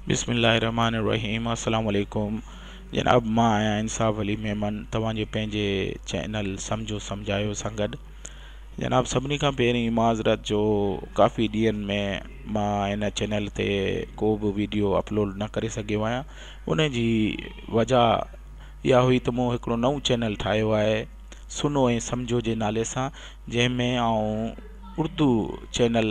بسم الله الرحمن الرحيم السلام عليڪم جناب مان آهيان انصاف علي ميمن توهان جي پنهنجي چينل سمجهو سمجهايو سان گڏ جناب سڀني کان پهرين معذرت جو ڪافي ڏينهن ۾ مان هن چينل تي ڪو به ويڊيو اپلوڊ نه ڪري سگهيو آهيان ان جي وجه اها هئي ته مون هڪڙو نئون چينل ٺاهيو آهي سنو ۽ سمجهو جي نالي سان جنهن ۾ آئون Urdu channel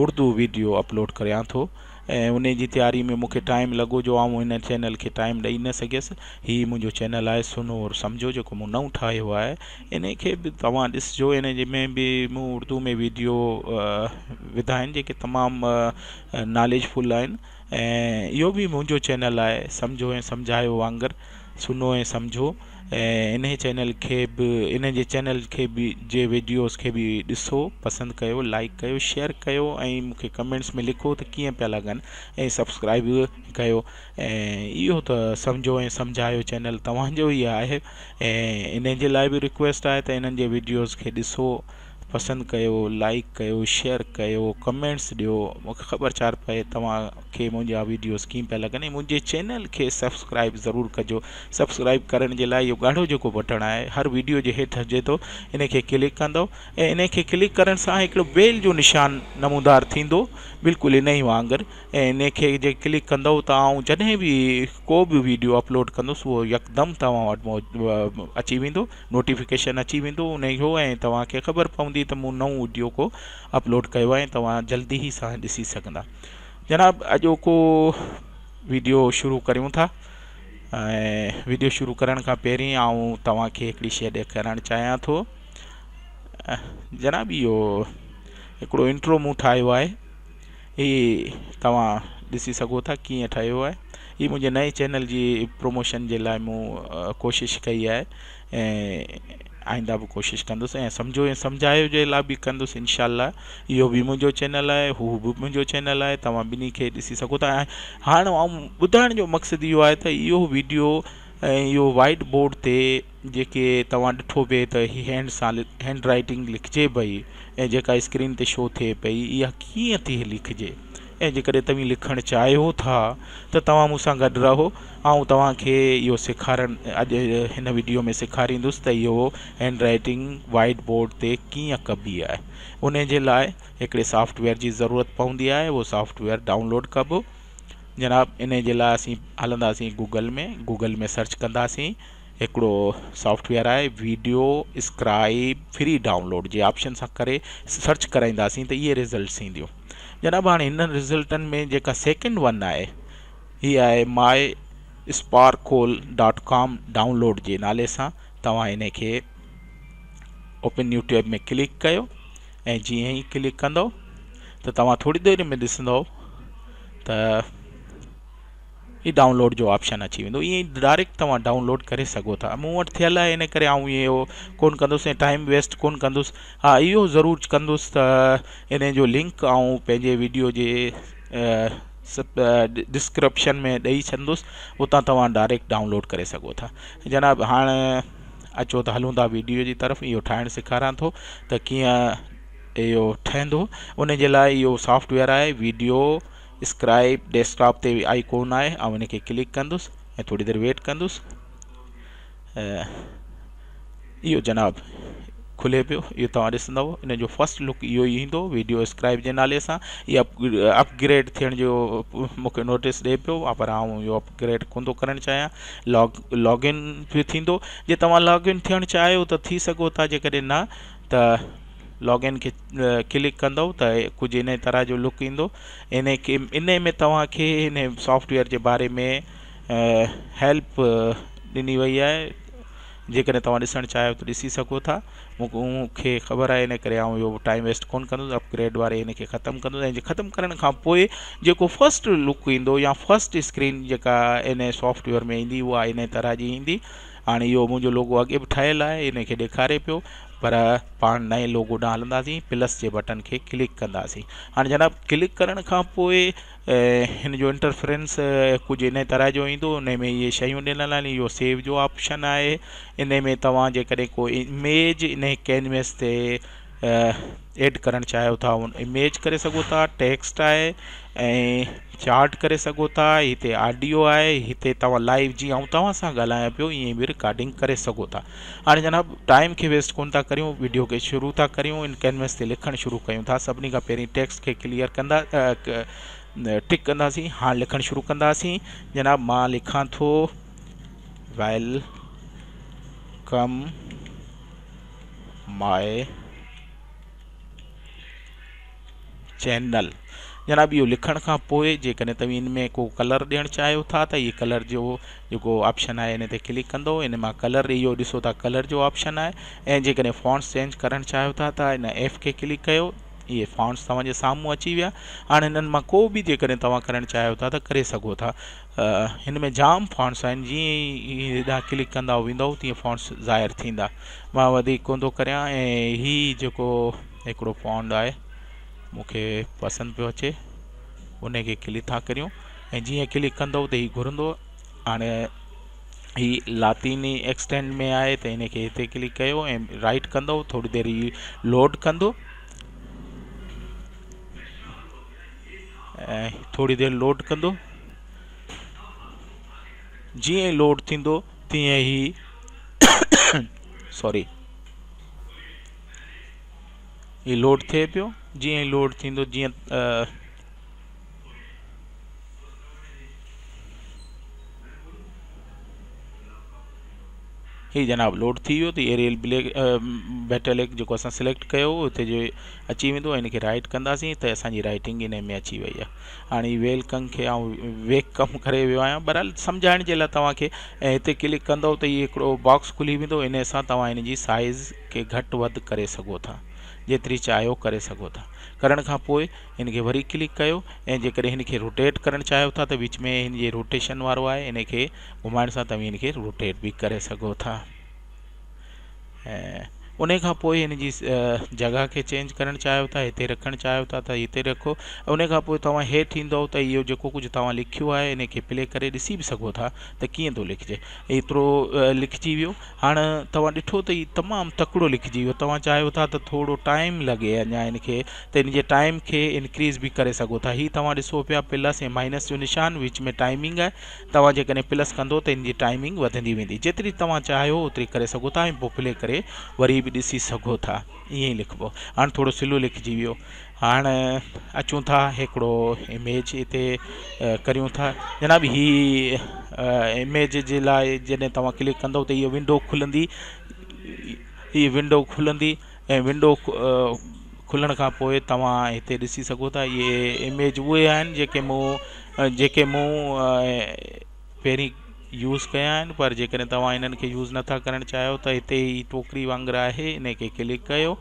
Urdu video upload ڪريان ٿو ۽ انهي جي تياري ۾ مونکي ٽائيم لڳو جو آئون هن چينل کي ٽائيم ڏئي نه سگهيس هي منهنجو چينل آهي سنو اور سمجهو جيڪو مون نئون ٺاهيو آهي انهي کي به توهان ڏسجو انهي جي ۾ به مون اردو ۾ ويڊيو وڌا آهن جيڪي تمام ناليج فل آهن ۽ اهو به منهنجو چينل آهي سمجهو ۽ سمجهايو وانگر سنو ۽ سمجهو ۽ انهي چينل کي به انهي جي چينل کي به جي ويڊيوز کي به ڏسو پسند ڪيو لائيڪ ڪيو شيئر ڪيو ۽ مون کي ڪمينٽس ۾ لکو ته ڪيئن پيا لڳن ۽ سبسڪرائب ڪيو ۽ اهو ته سمجهو ۽ سمجهايو چينل توهان جو ئي آهي ۽ انهي جي لاء به رڪويسٽ آهي ته انهن جي ويڊيوز کي ڏسو پسند ڪيو لائيڪ ڪيو شيئر ڪيو ڪمينٽس ڏيو مون کي خبر چار پئي توهان کي منهنجا ويڊيوز ڪيئن پيا لڳن ۽ منهنجي چينل کي سبسڪرائب ضرور ڪجو سبسڪرائب ڪرڻ جي لاء اهو ڳاڙهو جيڪو بٽڻ آهي هر ويڊيو جي هيٺ هجي ٿو ان کي ڪلڪ ڪندو ۽ ان کي ڪلڪ ڪرڻ سان هڪڙو بيل جو نشان نمودار ٿيندو بلڪل ان ئي وانگر ۽ ان کي جي ڪلڪ ڪندو ته آئون جڏهن به ڪو به ويڊيو اپلوڊ ڪندس اهو يڪدم توهان وٽ اچي ويندو نوٽيفڪيشن اچي ويندو ان جو ۽ توهان کي خبر پوندي ته مون نئون وڊيو ڪو اپلوڊ ڪيو آهي ۽ توهان جلدي ئي سان ڏسي سگهندا جناب اڄوڪو وڊيو شروع ڪريون ٿا ۽ وڊيو شروع ڪرڻ کان پهرين آئون توهان کي هڪڙي شيء ڏيکارڻ چاهيان ٿو جناب اهو هڪڙو انٽرو مون ٺاهيو آهي هي توهان ڏسي سگهو ٿا ڪيئن ٺهيو آهي هي منهنجي نئين چينل جي پروموشن جي لاء مون ڪوشش ڪئي آهي ۽ آئنده به ڪوشش ڪندس ۽ سمجهو ۽ سمجهايو جي لاء به ڪندس انشاء الله اهو به منهنجو چينل آهي هو به منهنجو چينل آهي توهان ٻنهي کي ڏسي سگهو ٿا ۽ هاڻ آئون ٻڌائڻ جو مقصد اهو آهي ته اهو ويڊيو ۽ اهو وائيٽ بورڊ تي جيڪي توهان ڏٺو پئي ته هي هينڊ سان هينڊ رائيٽنگ لکجي پئي ۽ جيڪا اسڪرين تي شو ٿئي پئي اها ڪيئن ٿي لکجي ۽ جيڪڏهن توهين لکڻ چاهيو ٿا ته توهان مون سان گڏ رهو آئون توهان کي اهو سيکارڻ اڄ هن وڊيو ۾ سيکاريندس ته اهو هينڊ رائيٽنگ وائيٽ بورڊ تي ڪيئن ڪبي آهي ان جي لاء هڪڙي سافٽ ويئر جي ضرورت پوندي آهي اهو سافٽ ويئر ڊائونلوڊ ڪبو جناب ان جي لاء اسين هلنداسين گوگل ۾ گوگل ۾ سرچ ڪنداسين هڪڙو سافٽ ويئر آهي ويڊيو اسڪرائب فري ڊائونلوڊ جي آپشن سان ڪري سرچ ڪرائينداسين ته اهي رزلٽس اينديون جناب هاڻي هنن رزلٽن ۾ جيڪا سيڪنڊ ون آهي هي آهي my sparkol dot com download جي نالي سان توهان ان کي اوپن نيو ٽيب ۾ ڪلڪ ڪيو ۽ جيئن ئي ڪلڪ ڪندو ته توهان ٿوري دير ۾ ڏسندو ته هي ڊائونلوڊ جو آپشن اچي ويندو ائين ئي ڊائريڪٽ توهان ڊائونلوڊ ڪري سگهو ٿا مون وٽ ٿيل آهي ان ڪري آئون اهو ڪون ڪندس ۽ ٽائيم ويسٽ ڪون ڪندس ها اهو ضرور ڪندس ته ان جو لنڪ آئون پنهنجي ويڊيو جي ڊسڪرپشن ۾ ڏئي ڇڏندس اتان توهان ڊائريڪٽ ڊائونلوڊ ڪري سگهو ٿا جناب هاڻ اچو ته هلون ٿا ويڊيو جي طرف اهو ٺاهڻ سيکاريان ٿو ته ڪيئن اهو ٺهندو ان جي لاء اهو سافٽ ويئر آهي ويڊيو اسڪرائب ڊيسڪ ٽاپ تي آئيڪون آهي آئون ان کي ڪلڪ ڪندس ۽ ٿوري دير ويٽ ڪندس اهو جناب کلي پيو اهو توهان ڏسندو ان جو فرسٽ لڪ اهو ئي ايندو ويڊيو اسڪرائب جي نالي سان هي اپگريڊ ٿيڻ جو مونکي نوٽيس ڏي پيو پر آئون اهو اپگريڊ ڪونه ٿو ڪرڻ چاهيان لاگ لاگ ان به ٿيندو جي توهان لاگ ان ٿيڻ چاهيو ته ٿي سگهو ٿا جيڪڏهن نه ته لاگ ان کي ڪلڪ ڪندو ته ڪجهه انهي طرح جو لڪ ايندو انهي کي انهي ۾ توهان کي انهي سافٽ ويئر جي باري ۾ هيلپ ڏني وئي آهي جيڪڏهن توهان ڏسڻ چاهيو ته ڏسي سگهو ٿا مون کي خبر آهي ان ڪري آئون اهو ٽائيم ويسٽ ڪونه ڪندس اپگريڊ واري ان کي ختم ڪندس ۽ ختم ڪرڻ کان پوء جيڪو فرسٽ لڪ ايندو يا فرسٽ اسڪرين جيڪا ان سافٽ ويئر ۾ ايندي اها ان طرح جي ايندي هاڻي اهو منهنجو لوگو اڳي به ٺهيل آهي ان کي ڏيکاري پيو پر پاڻ نئين لوگو ڏانهن هلنداسين پلس جي بٽن کي ڪلڪ ڪنداسين هاڻي جناب ڪلڪ ڪرڻ کان پوء هن جو انٽرفرنس ڪجهه ان طرح جو ايندو ان ۾ اهي شيون ڏنل آهن اهو سيو جو آپشن آهي ان ۾ توهان جيڪڏهن ڪو اميج ان ڪينوس تي ايڊ ڪرڻ چاهيو ٿا ان اميج ڪري سگهو ٿا ٽيڪسٽ آهي ۽ چارٽ ڪري سگهو ٿا هتي آڊيو آهي هتي توهان لائيو جيئن آئون توهان سان ڳالهايان پيو ائين به رڪارڊنگ ڪري سگهو ٿا هاڻي جناب ٽائيم کي ويسٽ ڪون ٿا ڪريون ويڊيو کي شروع ٿا ڪريون ان ڪينوس تي لکڻ شروع ڪيون ٿا سڀني کان پهرين ٽيڪسٽ کي ڪليئر ڪندا ٽڪ ڪنداسين هاڻ لکڻ شروع ڪنداسين جناب مان لکان ٿو ويل ڪم ماء چينل جناب اهو لکڻ کان پوء جيڪڏهن توهين ان ۾ ڪو ڪلر ڏيڻ چاهيو ٿا ته هي ڪلر جو جيڪو آپشن آهي ان تي ڪلڪ ڪندو ان مان ڪلر اهو ڏسو ٿا ڪلر جو آپشن آهي ۽ جيڪڏهن فونٽس چينج ڪرڻ چاهيو ٿا ته ان ايف کي ڪلڪ ڪيو اهي فونٽس توهان جي سامهون اچي ويا هاڻي هنن مان ڪو به جيڪڏهن توهان ڪرڻ چاهيو ٿا ته ڪري سگهو ٿا هن ۾ جام فونٽس آهن جيئن ئي هيڏانهن ڪلڪ ڪندا ويندو تيئن فونٽس ظاهر ٿيندا مان وڌيڪ ڪونه ٿو ڪريان ۽ هي جيڪو هڪڙو فونٽ آهي مون کي پسند پيو اچي ان کي ڪلڪ ٿا ڪريون ۽ جيئن ڪلڪ ڪندو ته هي گهرندو هاڻي هي لاطيني ايڪسٽينڊ ۾ آهي ته ان کي هتي ڪلڪ ڪيو ۽ رائٽ ڪندو ٿوري دير هي لوڊ ڪندو ۽ ٿوري دير لوڊ ڪندو جيئن ئي لوڊ ٿيندو تيئن هي سوري هي لوڊ ٿئي پيو جيئن ئي لوڊ ٿيندو جيئن هي جناب لوڊ ٿي ويو ته ايريل بليڪ بيٽلڪ جيڪو اسان سليڪٽ ڪيو هو اتي جو اچي ويندو ان کي رائٽ ڪنداسين ته اسان جي رائٽنگ ان ۾ اچي وئي آهي هاڻي ويل ڪنگ کي آئون ويڪ ڪم ڪري ويو آهيان بهرحال سمجهائڻ جي لاء توهان کي ۽ هتي ڪلڪ ڪندو ته هي هڪڙو باڪس کلي ويندو ان سان توهان ان جي سائز کي گهٽ وڌ ڪري سگهو ٿا جيتري چاهيو ڪري سگهو ٿا ڪرڻ کان پوء هن کي وري ڪلڪ ڪيو ۽ جيڪڏهن هن کي روٽيٽ ڪرڻ چاهيو ٿا ته وچ ۾ هن جي روٽيشن وارو آهي ان کي گهمائڻ سان توهين هن کي روٽيٽ به ڪري سگهو ٿا ۽ ان کان پوء هن جي جڳهه کي چينج ڪرڻ چاهيو ٿا هتي رکڻ چاهيو ٿا ته هتي رکو ان کان پوء توهان هيٺ ايندو ته اهو جيڪو ڪجهه توهان لکيو آهي ان کي پلي ڪري ڏسي به سگهو ٿا ته ڪيئن ٿو لکجي ايترو لکجي ويو هاڻ توهان ڏٺو ته هي تمام تڪڙو لکجي ويو توهان چاهيو ٿا ته ٿورو ٽائيم لڳي اڃا ان کي ته ان جي ٽائيم کي انڪريز به ڪري سگهو ٿا هي توهان ڏسو پيا پلس ۽ مائنس جو نشان وچ ۾ ٽائيمنگ آهي توهان جيڪڏهن پلس ڪندو ته ان جي ٽائيمنگ وڌندي ويندي جيتري توهان چاهيو اوتري ڪري سگهو ٿا ۽ پوء پلي ڪري وري به ڏسي سگهو ٿا ائين ئي لکبو هاڻ ٿورو سلو لکجي ويو هاڻ اچون ٿا هڪڙو اميج هتي ڪريون ٿا جناب هي اميج جي لاء جڏهن توهان ڪلڪ ڪندو ته هيء ونڊو کلندي هي ونڊو کلندي ۽ ونڊو کلڻ کان پوء توهان هتي ڏسي سگهو ٿا اهي اميج اهي آهن جيڪي مون جيڪي مون پهرين يوز ڪيا آهن پر جيڪڏهن توهان انهن کي يوز نٿا ڪرڻ چاهيو ته هتي هي ٽوڪري وانگر آهي ان کي ڪلڪ ڪيو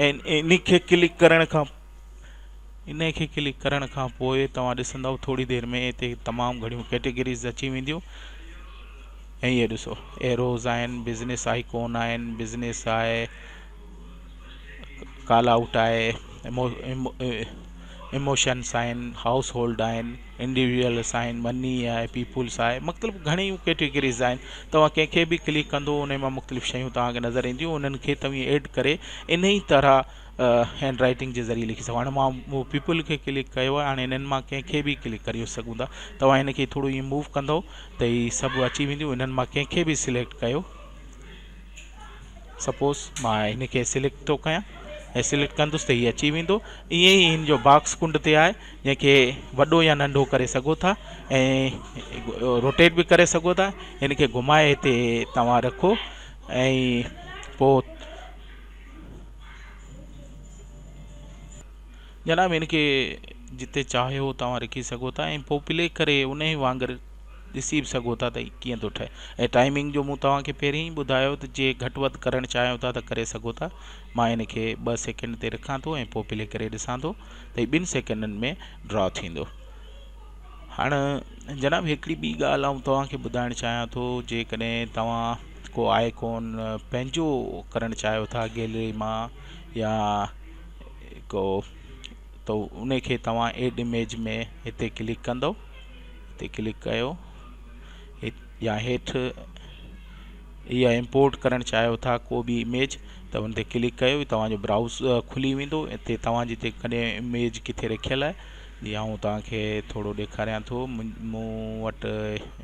۽ ان کي ڪلڪ ڪرڻ کان ان کي ڪلڪ ڪرڻ کان پوء توهان ڏسندو ٿوري دير ۾ هتي تمام گهڻيون ڪيٽيگريز اچي وينديون ۽ هي ڏسو ايروز آهن بزنس آئيڪون آهن بزنس آهي ڪال آئوٽ آهي ايموشنس آهن هائوس هولڊ آهن انڊيويجولس آهن مني آهي پيپلس آهي مختلف گهڻيون ڪيٽيگريز آهن توهان ڪنهن کي به ڪلڪ ڪندو ان مان مختلف شيون توهان کي نظر اينديون انهن کي توهين ايڊ ڪري ان ئي طرح هينڊ رائٽنگ جي ذريعي لکي سگهو هاڻي مان پيپل کي ڪلڪ ڪيو آهي هاڻي انهن مان ڪنهن کي به ڪلڪ ڪري سگهون ٿا توهان هن کي ٿورو ائين موو ڪندو ته هي سڀ اچي وينديون انهن مان ڪنهن کي به سليڪٽ ڪيو سپوز مان هن کي سليڪٽ ٿو ڪيان ۽ سليڪٽ ڪندس ته هي اچي ويندو ائين ئي هن جو باڪس ڪنڊ تي آهي جنهن کي وڏو يا ننڍو ڪري سگهو ٿا ۽ روٽيٽ به ڪري سگهو ٿا هن کي گهمائي هتي توهان رکو ۽ پوء جناب هن کي جتي چاهيو توهان رکي سگهو ٿا ۽ پوء پلي ڪري ان ئي وانگر ڏسي به سگهو ٿا ته ڪيئن ٿو ٺهي ۽ ٽائمنگ جو مون توهان کي پهرين ئي ٻڌايو ته جي گهٽ وڌ ڪرڻ چاهيو ٿا ته ڪري سگهو ٿا مان هن کي ٻه سيڪنڊ تي رکان ٿو ۽ پوء پلي ڪري ڏسان ٿو ته هي ٻن سيڪنڊن ۾ ڊرا ٿيندو هاڻ جناب هڪڙي ٻي ڳالهه آئون توهان کي ٻڌائڻ چاهيان ٿو جيڪڏهن توهان ڪو آئڪون پنهنجو ڪرڻ چاهيو ٿا گيلري مان يا ڪو ته ان کي توهان ايڊ اميج ۾ هتي ڪلڪ ڪندو هتي ڪلڪ ڪيو يا هيٺ يا امپورٽ ڪرڻ چاهيو ٿا ڪو به اميج ته ان تي ڪلڪ ڪيو توهان جو برائوز کلي ويندو هتي توهان جتي ڪڏهن اميج ڪٿي رکيل آهي جي آئون توهان کي ٿورو ڏيکاريان ٿو مون وٽ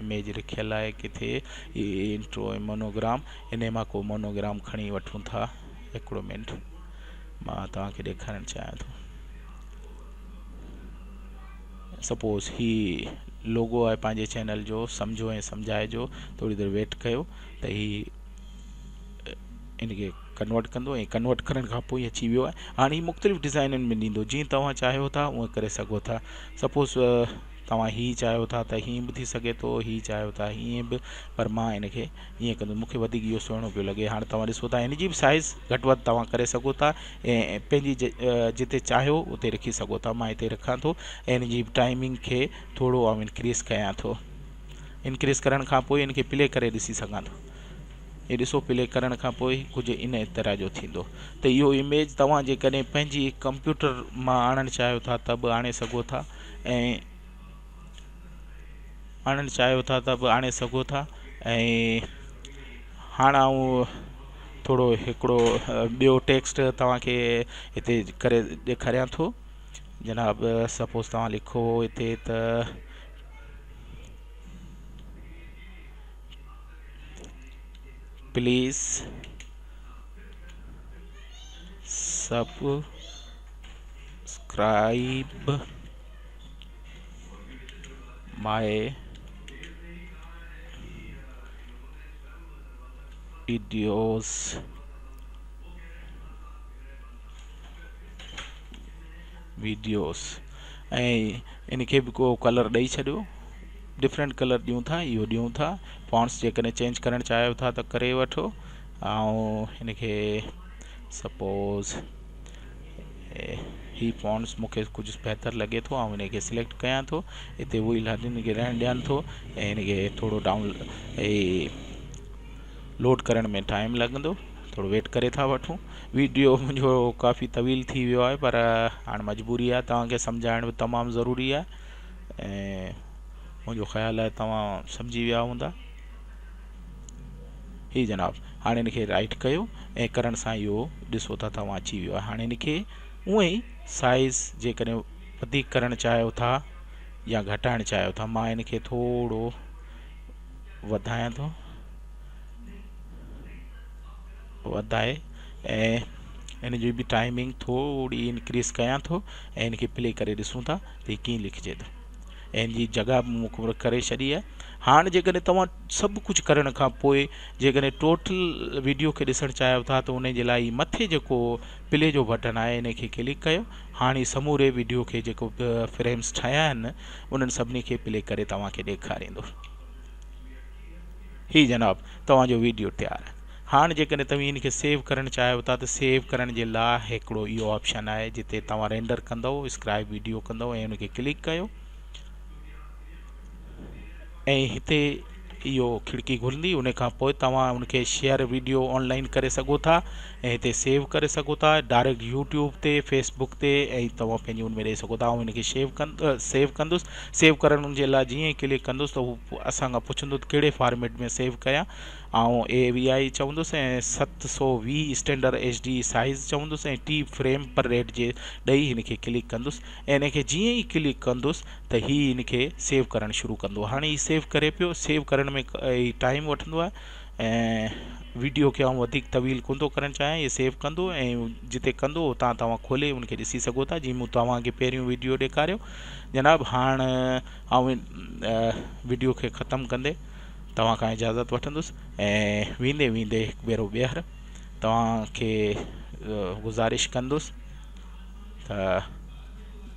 اميج رکيل آهي ڪٿي هي انٽرو ۽ مونوگرام انهي مان ڪو مونوگرام کڻي وٺون ٿا هڪڙو منٽ مان توهان کي ڏيکارڻ چاهيان ٿو سپوز هي لوگو آهي پنهنجي چينل جو سمجهو ۽ سمجهائجو ٿوري دير ويٽ ڪيو ته هي ان کي ڪنورٽ ڪندو ۽ ڪنورٽ ڪرڻ کان پوء اچي ويو آهي هاڻي هي مختلف ڊزائنن ۾ ڏيندو جيئن توهان چاهيو ٿا اونئن ڪري سگهو ٿا سپوز توهان هي چاهيو ٿا ته هيئن به ٿي سگهي ٿو هي چاهيو ٿا هيئن به پر مان ان کي ائين ڪندس مون کي وڌيڪ اهو سهڻو پيو لڳي هاڻي توهان ڏسو ٿا هن جي به سائز گهٽ وڌ توهان ڪري سگهو ٿا ۽ پنهنجي جتي چاهيو اتي رکي سگهو ٿا مان هتي رکان ٿو ۽ هن جي ٽائمنگ کي ٿورو آئون انڪريز ڪيان ٿو انڪريز ڪرڻ کان پوء هن کي پلي ڪري ڏسي سگهان ٿو هي ڏسو پلي ڪرڻ کان پوء ڪجهه ان طرح جو ٿيندو ته اهو اميج توهان جيڪڏهن پنهنجي ڪمپيوٽر مان آڻڻ چاهيو ٿا ته به آڻي سگهو ٿا ۽ آڻڻ چاهيو ٿا ته به آڻي سگهو ٿا ۽ هاڻ آئون ٿورو هڪڙو ٻيو ٽيڪسٽ توهان کي هتي ڪري ڏيکاريان ٿو جناب سپوز توهان لکو هتي ته please subscribe my videos videos ۽ ان کي به ڪو ڪلر ڏئي ڇڏيو ڊفرنٽ ڪلر ڏيون ٿا اهو ڏيون ٿا فونٽس جيڪڏهن چينج ڪرڻ چاهيو ٿا ته ڪري وٺو ۽ ان کي سپوز هي فونٽس مون کي ڪجهه بهتر لڳي ٿو آئون ان کي سليڪٽ ڪيان ٿو هتي اهو ئي هن کي رهڻ ڏيان ٿو ۽ هن کي ٿورو ڊائون هي لوڊ ڪرڻ ۾ ٽائيم لڳندو ٿورو ويٽ ڪري ٿا وٺون ويڊيو منهنجو ڪافي طويل ٿي ويو آهي پر هاڻ مجبوري آهي توهان کي سمجهائڻ به تمام ضروري آهي ۽ منهنجو خيال آهي توهان سمجهي ويا هوندا هي جناب هاڻي هن کي رائيٽ ڪيو ۽ ڪرڻ سان اهو ڏسو ٿا توهان اچي ويو آهي هاڻي هن کي اونئن ئي سائز جيڪڏهن وڌيڪ ڪرڻ چاهيو ٿا يا گهٽائڻ چاهيو ٿا مان هن کي ٿورو وڌايان ٿو وڌائي ۽ هن جي به ٽائمنگ ٿوري انڪريز ڪيان ٿو ۽ هن کي پلي ڪري ڏسون ٿا ته هي ڪيئن لکجي ٿو ۽ ان جي جڳهه به مقرر ڪري ڇڏي آهي هاڻ جيڪڏهن توهان سڀ ڪجهه ڪرڻ کان پوء جيڪڏهن ٽوٽل ويڊيو کي ڏسڻ چاهيو ٿا ته ان جي لاء هي مٿي جيڪو پلي جو بٽڻ آهي ان کي ڪلڪ ڪيو هاڻ هي سموري ويڊيو کي جيڪو فريمز ٺاهيا آهن انهن سڀني کي پلي ڪري توهان کي ڏيکاريندو هي جناب توهان جو ويڊيو تيار آهي هاڻ جيڪڏهن توهين ان کي سيو ڪرڻ چاهيو ٿا ته سيو ڪرڻ جي لاء هڪڙو اهو آپشن آهي جتي توهان رينڊر ڪندو اسڪرائب ويڊيو ڪندو ۽ ان کي ڪلڪ ڪيو ۽ هتي اهو کڙڪي گهلندي ان کان پوء توهان ان کي شيئر ويڊيو آن لائن ڪري سگهو ٿا ۽ هتي سيو ڪري سگهو ٿا ڊائريڪٽ يوٽيوب تي فيسبڪ تي ۽ توهان پنهنجي ان ۾ ڏئي سگهو ٿا آئون ان کي شيو ڪند سيو ڪندس سيو ڪرڻ جي لاء جيئن ئي ڪلڪ ڪندس ته هو اسان کان پڇندو ته ڪهڙي فارميٽ ۾ سيو ڪيان آئون اي وي آئي چوندس ۽ 720 اسٽينڊر ايڇ ڊي سائيز چوندس ۽ ٽي فريم پر ريٽ جي ڏئي هن کي ڪلڪ ڪندس ۽ هن کي جيئن ئي ڪلڪ ڪندس ته هي هن کي سيو ڪرڻ شروع ڪندو هاڻي هي سيو ڪري پيو سيو ڪرڻ ۾ هي ٽائيم وٺندو آهي ۽ ويڊيو کي آئون وڌيڪ طويل ڪونه ٿو ڪرڻ چاهيان هي سيو ڪندو ۽ جتي ڪندو اتان توهان کولي ان کي ڏسي سگهو ٿا جيئن مون توهان کي پهريون ويڊيو ڏيکاريو جناب هاڻ آئون ويڊيو کي ختم ڪندي توهان کان اجازت وٺندس ۽ ويندي ويندي هڪ ڀيرو ٻيهر توهان کي گذارش ڪندس ته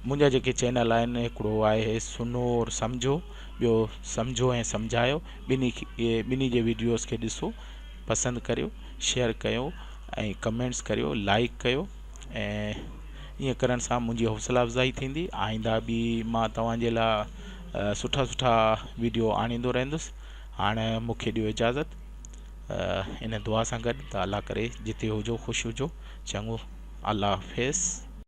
منهنجا جيڪي چينل آهن هڪڙو آهي سنو اور سمجهو ٻيو سمجهو ۽ سمجهايو ٻنهي کي ٻنهي جي ويڊيوز کي ڏسو پسند ڪريو شيئر ڪيو ۽ ڪمينٽس ڪريو لائڪ ڪيو ۽ ائين ڪرڻ سان منهنجي حوصلا افزائي ٿيندي آئنده به مان توهان جي لاء سٺا سٺا ويڊيو آڻيندو رهندس هاڻ مون کي ڏيو اجازت ان دعا سان گڏ ته الله ڪري جتي هجو خوش هجو چڱو الله حافظ.